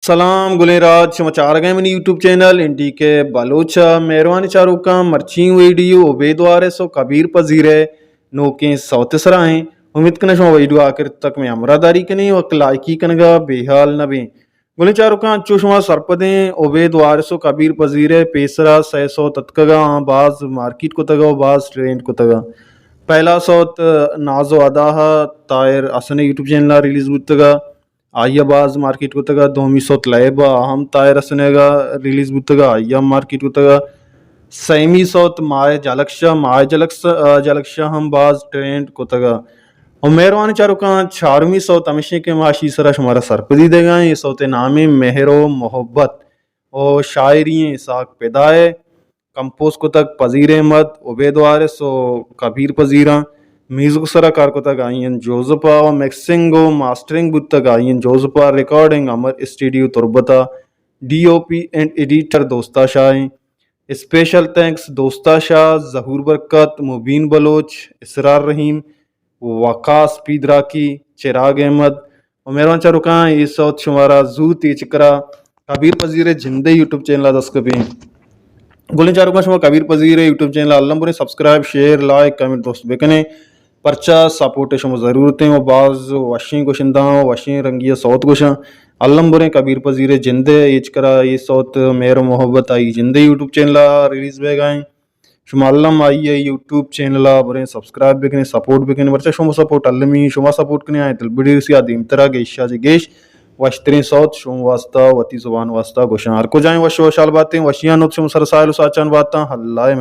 سلام گلیں راج، شما چارگ ءَ منی یوٹیوب چینل این ڈی کے بلوچ ءَ۔ مہروانی چاروکاں، مرچی ویڈیو عبید وارث و کبیر پذیر ءِ نوکیں سوت ءِ سرا ایں۔ امیت کناں شما ویڈیو آخر تک مئے ہمراہ داری کنیں و لائکی کنگا بے حال نہ بیں۔ گلیں چاروکاں، انچو شما سرپدیں عبید وارث و کبیر پذیر ءِ پیسرا سئے سوت اتکگا، آں باز مارکیٹ کتگا و باز ٹرینڈ کتگا۔ پہلا سوت ناز و ادا ءَ طاہر حسن ءِ یوٹیوب چینل ءَ ریلیز بوتگا، آئی ءَ باز مارکیٹ کتگا۔ دومی سوت لیب ءَ ہم طاہر حسن ءَ ریلیز بوتگا، آئی ءَ ہم مارکیٹ کتگا۔ سیمی سوت ماہ جلکشا، ماہ جلکشا، جلکشا ہم باز ٹرینڈ کتگا۔ و مہروانی چاروکاں، چارمی سوت ہمیشیں کہ ما اشی سرا شمارا سرپدی دیگا ایں۔ اے سوت ءِ نام ایں مہر و محبت و شاعری ایں اسحاق پدا ءِ۔ کمپوز کتگ پذیر احمد، عبید وارث و کبیر پذیراں۔ میوزک سرا کار کتگ آئی این جوزف ءَ و مکسنگ و ماسٹرنگ بوتگ آئی این جوزف ءَ۔ ریکارڈنگ امر اسٹوڈیو تربت ءَ۔ D O P and editor دوستا شاہ ایں۔ اسپیشل تھینکس دوستا شاہ، ظہور برکت، مبین بلوچ، اسرار رحیم، وقاص پیدراکی، چراغ احمد۔ و مہروان چاروکاں، اے سوت شمارا زوت اے چکرا کبیر پذیر ءِ جندے یوٹیوب چینل ءَ دست کپیں۔ گلیں چاروکاں، شما کبیر پذیر ءِ یوٹیوب چینل ءَ الم بریں سبسکرائب، شیئر، لائک، کمنٹ درست بکنیں، پرچا سپورٹ ءِ شما ضرورت ایں و باز وشیں گشندہ آں و وشیں رنگی ءَ سوت گشاں۔ الم بریں کبیر پذیر ءِ جندے، اے چکرا اے سوت مہر و محبت آئی جندے یوٹیوب چینل ءَ ریلیز بیگا ایں۔ شما الم آئی ءِ یوٹیوب چینل ءَ بریں سبسکرائب بکنیں، سپورٹ بکنیں، پرچا شما سپورٹ المی، شما سپورٹ کنیں آئی تل بڑی رسی آ دیمترا گیشا چہ گیش وشتریں سوت شما واسطہ، وتی زبان واسطہ گوشاں۔ ہر کجائیں وش وشحال باتیں، وشیاں نوت شما سر ساحل و ساچان باتاں۔ اللہ ءِ